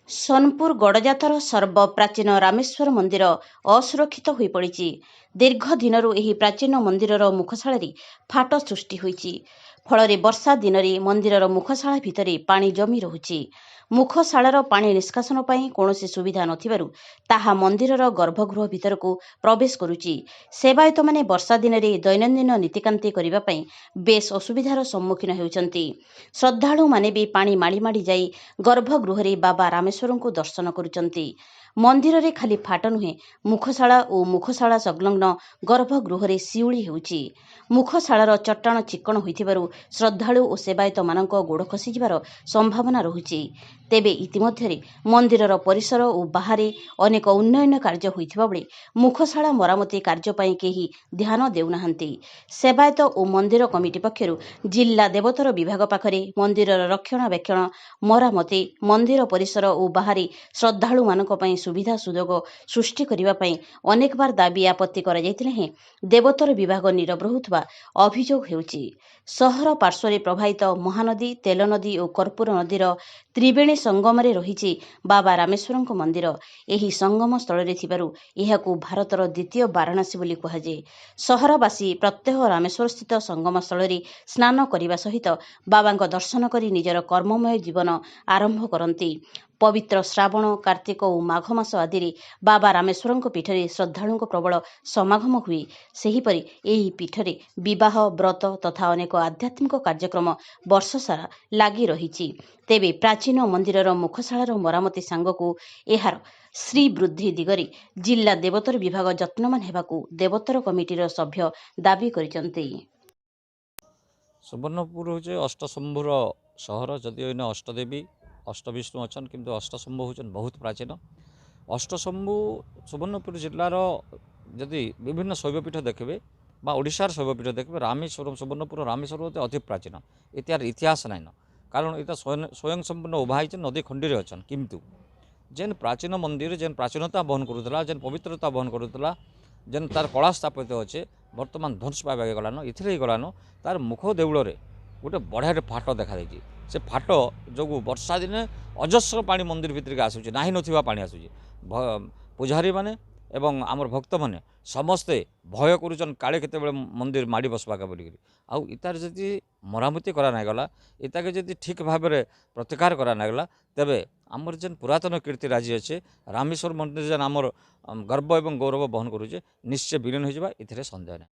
ସୋନପୁର ଗଡ଼ଜାତର ସର୍ବପ୍ରାଚୀନ ରାମେଶ୍ୱର ମନ୍ଦିର ଅସୁରକ୍ଷିତ ହୋଇପଡ଼ିଛି। ଦୀର୍ଘ ଦିନରୁ ଏହି ପ୍ରାଚୀନ ମନ୍ଦିରର ମୁଖଶାଳାରେ ଫାଟ ସୃଷ୍ଟି ହୋଇଛି। ଫଳରେ ବର୍ଷା ଦିନରେ ମନ୍ଦିରର ମୁଖଶାଳା ଭିତରେ ପାଣି ଜମି ରହୁଛି। ମୁଖଶାଳାର ପାଣି ନିଷ୍କାସନ ପାଇଁ କୌଣସି ସୁବିଧା ନଥିବାରୁ ତାହା ମନ୍ଦିରର ଗର୍ଭଗୃହ ଭିତରକୁ ପ୍ରବେଶ କରୁଛି। ସେବାୟତମାନେ ବର୍ଷା ଦିନରେ ଦୈନନ୍ଦିନ ନୀତିକାନ୍ତି କରିବା ପାଇଁ ବେଶ୍ ଅସୁବିଧାର ସମ୍ମୁଖୀନ ହେଉଛନ୍ତି। ଶ୍ରଦ୍ଧାଳୁମାନେ ବି ପାଣି ମାଡ଼ି ମାଡ଼ି ଯାଇ ଗର୍ଭଗୃହରେ ବାବା ରାମେଶ୍ୱରଙ୍କୁ ଦର୍ଶନ କରୁଛନ୍ତି। ମନ୍ଦିରରେ ଖାଲି ଫାଟ ନୁହେଁ, ମୁଖଶାଳା ଓ ମୁଖଶାଳା ସଂଲଗ୍ନ ଗର୍ଭଗୃହରେ ଶିଉଳି ହେଉଛି। ମୁଖଶାଳାର ଚଟାଣ ଚିକ୍କଣ ହୋଇଥିବାରୁ ଶ୍ରଦ୍ଧାଳୁ ଓ ସେବାୟତମାନଙ୍କ ଗୋଡ଼ ଖସିଯିବାର ସମ୍ଭାବନା ରହୁଛି। ତେବେ ଇତିମଧ୍ୟରେ ମନ୍ଦିରର ପରିସର ଓ ବାହାରେ ଅନେକ ଉନ୍ନୟନ କାର୍ଯ୍ୟ ହୋଇଥିବା ବେଳେ ମୁଖଶାଳା ମରାମତି କାର୍ଯ୍ୟ ପାଇଁ କେହି ଧ୍ୟାନ ଦେଉନାହାନ୍ତି। ସେବାୟତ ଓ ମନ୍ଦିର କମିଟି ପକ୍ଷରୁ ଜିଲ୍ଲା ଦେବୋତ୍ତର ବିଭାଗ ପାଖରେ ମନ୍ଦିରର ରକ୍ଷଣାବେକ୍ଷଣ, ମରାମତି, ମନ୍ଦିର ପରିସର ଓ ବାହାରେ ଶ୍ରଦ୍ଧାଳୁମାନଙ୍କ ପାଇଁ ସୁବିଧା ସୁଯୋଗ ସୃଷ୍ଟି କରିବା ପାଇଁ ଅନେକବାର ଦାବି ଆପତ୍ତି କରାଯାଇଥିଲେ ହେଁ ଦେବୋତ୍ତର ବିଭାଗ ନୀରବ ରହୁଥିବା ଅଭିଯୋଗ ହେଉଛି। ସହର ପାର୍ଶ୍ୱରେ ପ୍ରବାହିତ ମହାନଦୀ, ତେଲ ନଦୀ ଓ କର୍ପୂର ନଦୀର ତ୍ରିବେଣୀ ସଙ୍ଗମରେ ରହିଛି ବାବା ରାମେଶ୍ୱରଙ୍କ ମନ୍ଦିର। ଏହି ସଙ୍ଗମ ସ୍ଥଳରେ ଥିବାରୁ ଏହାକୁ ଭାରତର ଦ୍ୱିତୀୟ ବାରାଣସୀ ବୋଲି କୁହାଯାଏ। ସହରବାସୀ ପ୍ରତ୍ୟହ ରାମେଶ୍ୱରସ୍ଥିତ ସଙ୍ଗମ ସ୍ଥଳରେ ସ୍ନାନ କରିବା ସହିତ ବାବାଙ୍କ ଦର୍ଶନ କରି ନିଜର କର୍ମମୟ ଜୀବନ ଆରମ୍ଭ କରନ୍ତି। ପବିତ୍ର ଶ୍ରାବଣ, କାର୍ତ୍ତିକ ଓ ମାଘ ମାସ ଆଦିରେ ବାବା ରାମେଶ୍ୱରଙ୍କ ପୀଠରେ ଶ୍ରଦ୍ଧାଳୁଙ୍କ ପ୍ରବଳ ସମାଗମ ହୁଏ। ସେହିପରି ଏହି ପୀଠରେ ବିବାହ, ବ୍ରତ ତଥା ଅନେକ ଆଧ୍ୟାତ୍ମିକ କାର୍ଯ୍ୟକ୍ରମ ବର୍ଷସାରା ଲାଗି ରହିଛି। ତେବେ ପ୍ରାଚୀନ ମନ୍ଦିରର ମୁଖଶାଳାର ମରାମତି ସାଙ୍ଗକୁ ଏହାର ଶ୍ରୀବୃଦ୍ଧି ଦିଗରେ ଜିଲ୍ଲା ଦେବୋତ୍ତର ବିଭାଗ ଯତ୍ନବାନ ହେବାକୁ ଦେବୋତ୍ତର କମିଟିର ସଭ୍ୟ ଦାବି କରିଛନ୍ତି। ସୁବର୍ଣ୍ଣପୁର ହେଉଛି ଅଷ୍ଟଶମ୍ଭୁର ସହର। ଯଦିଓ ଏଇନେ ଅଷ୍ଟଦେବୀ, ଅଷ୍ଟବିଷ୍ଣୁ ଅଛନ୍, କିନ୍ତୁ ଅଷ୍ଟଶମ୍ଭୁ ହେଉଛନ୍ ବହୁତ ପ୍ରାଚୀନ। ଅଷ୍ଟଶମ୍ଭୁ ସୁବର୍ଣ୍ଣପୁର ଜିଲ୍ଲାର ଯଦି ବିଭିନ୍ନ ଶୈବପୀଠ ଦେଖିବେ ବା ଓଡ଼ିଶାର ଶୈବପୀଠ ଦେଖିବେ, ରାମେଶ୍ୱରମ, ସୁବର୍ଣ୍ଣପୁର ରାମେଶ୍ୱର ହେଉଛି ଅତି ପ୍ରାଚୀନ। ଏଟାର ଇତିହାସ ନାଇଁନ, କାରଣ ଏଇଟା ସ୍ୱୟଂ ସମ୍ପୂର୍ଣ୍ଣ ଉଭା ହେଇଛନ୍, ନଦୀ ଖଣ୍ଡିରେ ଅଛନ୍। କିନ୍ତୁ ଯେନ୍ ପ୍ରାଚୀନ ମନ୍ଦିର ଯେନ୍ ପ୍ରାଚୀନତା ବହନ କରୁଥିଲା, ଯେନ୍ ପବିତ୍ରତା ବହନ କରୁଥିଲା, ଯେନ୍ ତାର କଳା ସ୍ଥାପତ୍ୟ ଅଛେ, ବର୍ତ୍ତମାନ ଧ୍ୱଂସ ପାଇବାକେ ଗଲାନ। ଏଥିରେ ଗଲାନ, ତାର ମୁଖ ଦେଉଳରେ ଗୋଟେ ବଢ଼ିଆଟେ ଫାଟ ଦେଖାଦେଇଛି। ସେ ଫାଟ ଯୋଗୁଁ ବର୍ଷା ଦିନେ ଅଜସ୍ର ପାଣି ମନ୍ଦିର ଭିତରକୁ ଆସୁଛି, ନାହିଁ ନଥିବା ପାଣି ଆସୁଛି। ପୂଜାରୀମାନେ ଏବଂ ଆମର ଭକ୍ତମାନେ ସମସ୍ତେ ଭୟ କରୁଛନ୍, କାଳେ କେତେବେଳେ ମନ୍ଦିର ମାଡ଼ି ବସବାକା ବୋଲିକିରି। ଆଉ ଇତାର ଯଦି ମରାମତି କରା ନାଇଁ ଗଲା, ଇତାକେ ଯଦି ଠିକ୍ ଭାବରେ ପ୍ରତିକାର କରା ନାଇଁ ଗଲା, ତେବେ ଆମର ଯେନ୍ ପୁରାତନ କୀର୍ତ୍ତିରାଜି ଅଛେ, ରାମେଶ୍ୱର ମନ୍ଦିର ଯେନ୍ ଆମର ଗର୍ବ ଏବଂ ଗୌରବ ବହନ କରୁଛେ, ନିଶ୍ଚୟ ବିଲୀନ ହୋଇଯିବା, ଏଥିରେ ସନ୍ଦେହ ନାହିଁ।